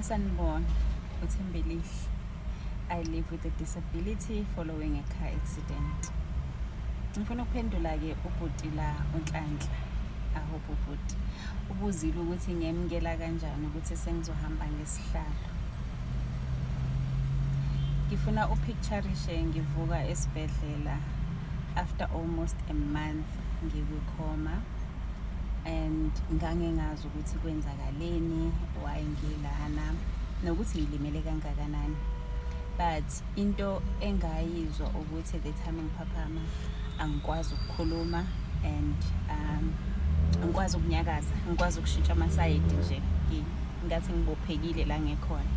Sanibona, uThembelihle. I live with a disability following a car accident. Ngifuna ukuphendula-ke ubhuti la, uNhlanhla. I hope ubhuti ubuzile ukuthi ngiyemukela kanjani ukuthi sengizohamba ngesihlalo. Ngifuna u-picture-ishe ngivuka esibhedlela after almost a month ngikwi-coma and ngangingazi ukuthi kwenzakaleni, why ngilana, nokuthi ngilimele kangakanani. But into engayizwa ukuthi the time ngiphaphama angikwazi ukukhuluma and angikwazi ukunyakaza, angikwazi ukushintsha amasayidi nje, ngathi ngibophekile la ngikhona.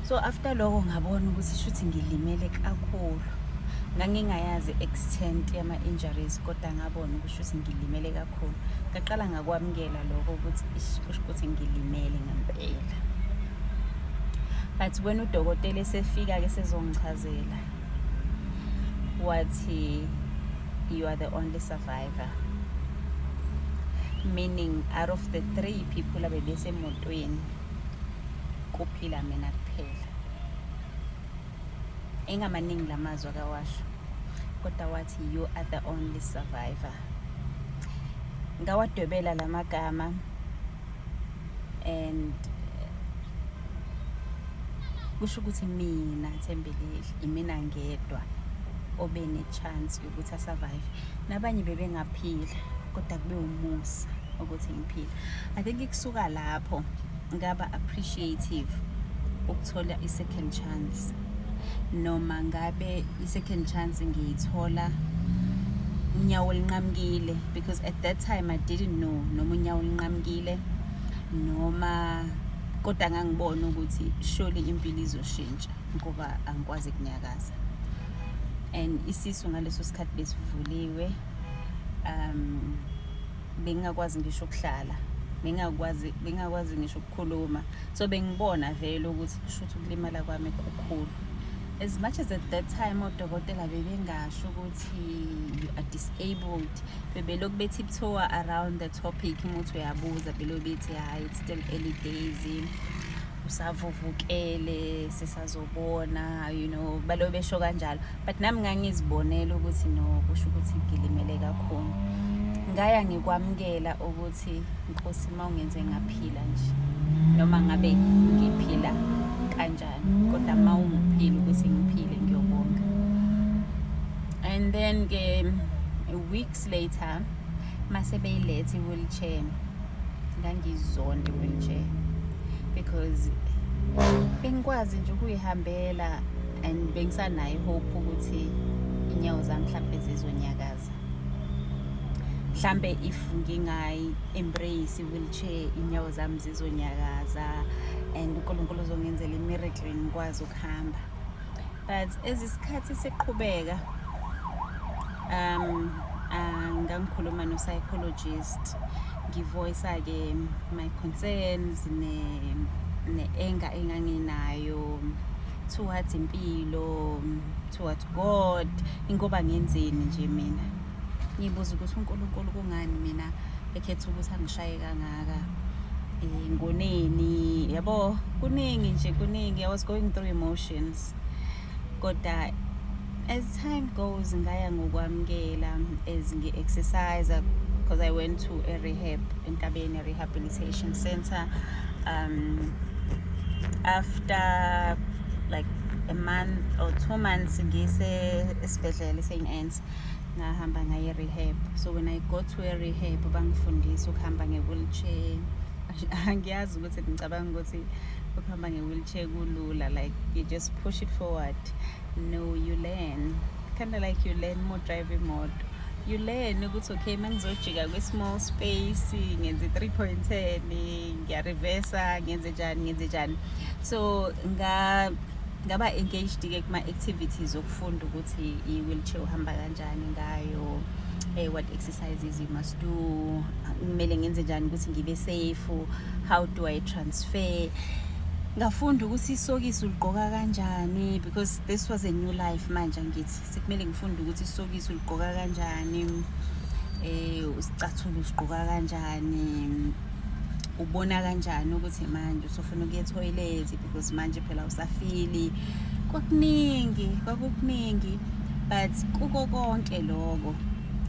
So after lokho ngabona ukuthi shuthi ngilimele kakhulu. Ngangingayazi extent yama-injuries, kodwa ngabona ukuthi shuthi ngilimele kakhulu. Ngaqala ngakwamukela lokho ukuthi ish, kusho ukuthi ngilimele ngempela. But when udokotela esefika-ke sezongichazela, wathi, "You are the only survivor," meaning out of the three people abebesemotweni kuphila mina kuphela. Engamaningi lamazwi akawasho, kodwa wathi, "You are the only survivor." Ngawadwebela lamagama and kusho ukuthi mina Thembelihle, imina ngedwa obe ne-chance yokuthi a-survive. Nabanye bebengaphila, kodwa kube umusa ukuthi ngiphile. I think kusuka lapho ngaba appreciative ukuthola i-second chance, noma ngabe i-second chance ngiyithola unyawo linqamukile, because at that time I didn't know noma unyawo linqamukile noma, kodwa ngangibona ukuthi surely impilo izoshintsha ngoba angikwazi ukunyakaza and isisu ngaleso sikhathi besivuliwe. Bengingakwazi ngisho ukuhlala, bengingakwazi ngisho ukukhuluma, so bengibona vele ukuthi kusho ukuthi ukulimala kwami kukhulu. As much as at that time odokotela bebengasho ukuthi you are disabled, bebelokhu be-tiptoe around the topic. Uma uthi uyabuza, belokhu bethi, "Hayi, it's still early days, usavuvukele, sisazobona," baloku besho kanjalo. But nami ngangizibonela ukuthi no, kusho ukuthi ngilimele kakhulu. Ngaya ngikwamukela ukuthi, Nkosi, uma ungenze ngaphila nje, noma ngabe ngiphila kanjani, kodwa uma ungiphile ukuthi ngiphile, ngiyobonga. And then ke weeks later mase beyiletha i-wheelchair, ngangizonda i-wheelchair because bengikwazi nje ukuyihambela and bengisanayo i-hope ukuthi inyawo zami mhlampe zizonyakaza. Mhlambe if ngingayi-embrace i-wheelchair, inyawo zami zizonyakaza and uNkulunkulu uzongenzela i-miracle ngikwazi ukuhamba. But as isikhathi siqhubeka, ngangikhuluma no-psychologist, ngi-voice-a-ke my concerns ne-anger enganginayo towards impilo, towards God, ingoba ngenzeni nje mina. Ngibuza ukuthi uNkulunkulu kungani mina ekhetha ukuthi angishaye kangaka, ngoneni, yabo, kuningi nje, kuningi. I was going through emotions, kodwa as time goes ngaya ngokwamukela as ngi-exercise, because I went to a rehab entabeni, rehabilitation center. After like a month or 2 months ngise esibhedlela e-St Anne's, ngahamba ngaye rehab. So when I go to a rehab, bangifundisa ukuhamba nge-wheelchair. Angiyazi ukuthi ngicabanga ukuthi ukuhamba nge-wheelchair kulula, like you just push it forward. No, you learn, kind of like you learn more drive imoto. You learn ukuthi okay, uma ngizojika kwi-small space ngenze 3.10, ngiya-reversa, ngenze njani, ngenze njani. So ngaba engaged-ke kuma-activities okufunda ukuthi i-wheelchair uhamba kanjani ngayo, what exercises you must do, kumele ngenze njani ukuthi ngibe safe, how do I transfer. Ngafunda ukuthi isokisi uligqoka kanjani, because this was a new life manje. Angithi sekumele ngifunde ukuthi isokisi uligqoka kanjani, isicathulo usigqoka kanjani. Ubona kanjani ukuthi manje usufuna ukuya ethoyilethi, because manje phela usafili. Kwakuningi, kwakukuningi, but kuko konke lokho,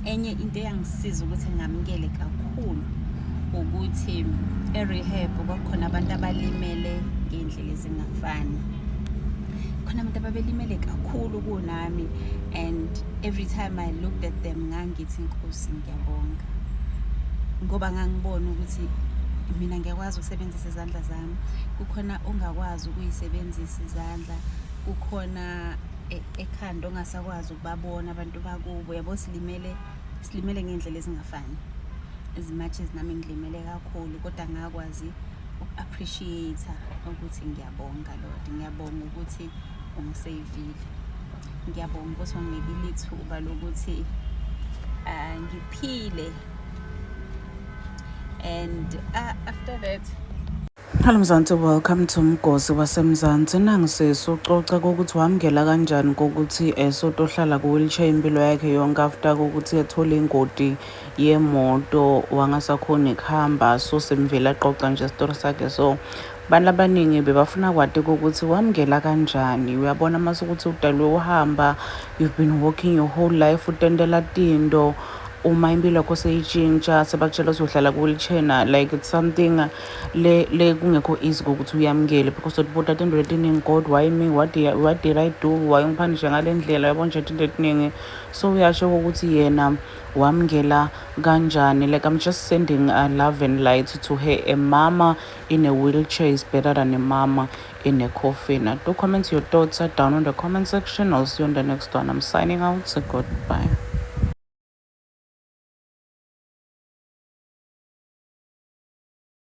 enye into eyangisiza ukuthi ngamukele kakhulu ukuthi e-rehab kwakukhona abantu abalimele ngey'ndlela ezingafani. Khona abantu ababelimele kakhulu kunami, and every time I looked at them, ngangithi, "Inkosi, ngiyabonga," ngoba ngangibona ukuthi mina ngiyakwazi ukusebenzisa izandla zami, kukhona ongakwazi ukuyisebenzisa izandla, kukhona ekhanda ongasakwazi ukubabona abantu bakubo, yabo. Silimele ngey'ndlela ezingafani. As much as nami ngilimele kakhulu, kodwa ngakwazi uku-appreciate ukuthi ngiyabonga, Lord, ngiyabonga ukuthi ungiseyivile, ngiyabonga ukuthi wanginikile ithuba lokuthi ngiphile. And after that Hello Mzansi, welcome to Mgosi waseMzansi. Nangisisi ucoca kokuthi wamukela kanjani kokuthi esotohlala ku-wheelchair impilo yakhe yonke after kokuthi ethole ingoti yemoto, wangasakhoni kuhamba. So semvele aqoqa nje isitori sakhe. So bantu abaningi bebafuna kwati ukuthi wamukela kanjani. Uyabona mase ukuthi udalwe uhamba, you've been walking your whole life, utendela tinto, uma impilo yakho seyitshintsha, sebakutshela ukuthi uhlala ku-wheelchair na, like it's something le kungekho easy ukuthi uyamukele, because utibuta tinto letiningi: "God, why me? What did I do? Why ungiphanishe ngale ndlela?" Yabo nje, tinto letiningi. So uyasho ukuthi yena wamukela kanjani. Like, I'm just sending love and light to her. A mama in a wheelchair is better than a mama in a coffin. Do comment your thoughts down in the comment section. I'll see you on the next one. I'm signing out, so goodbye.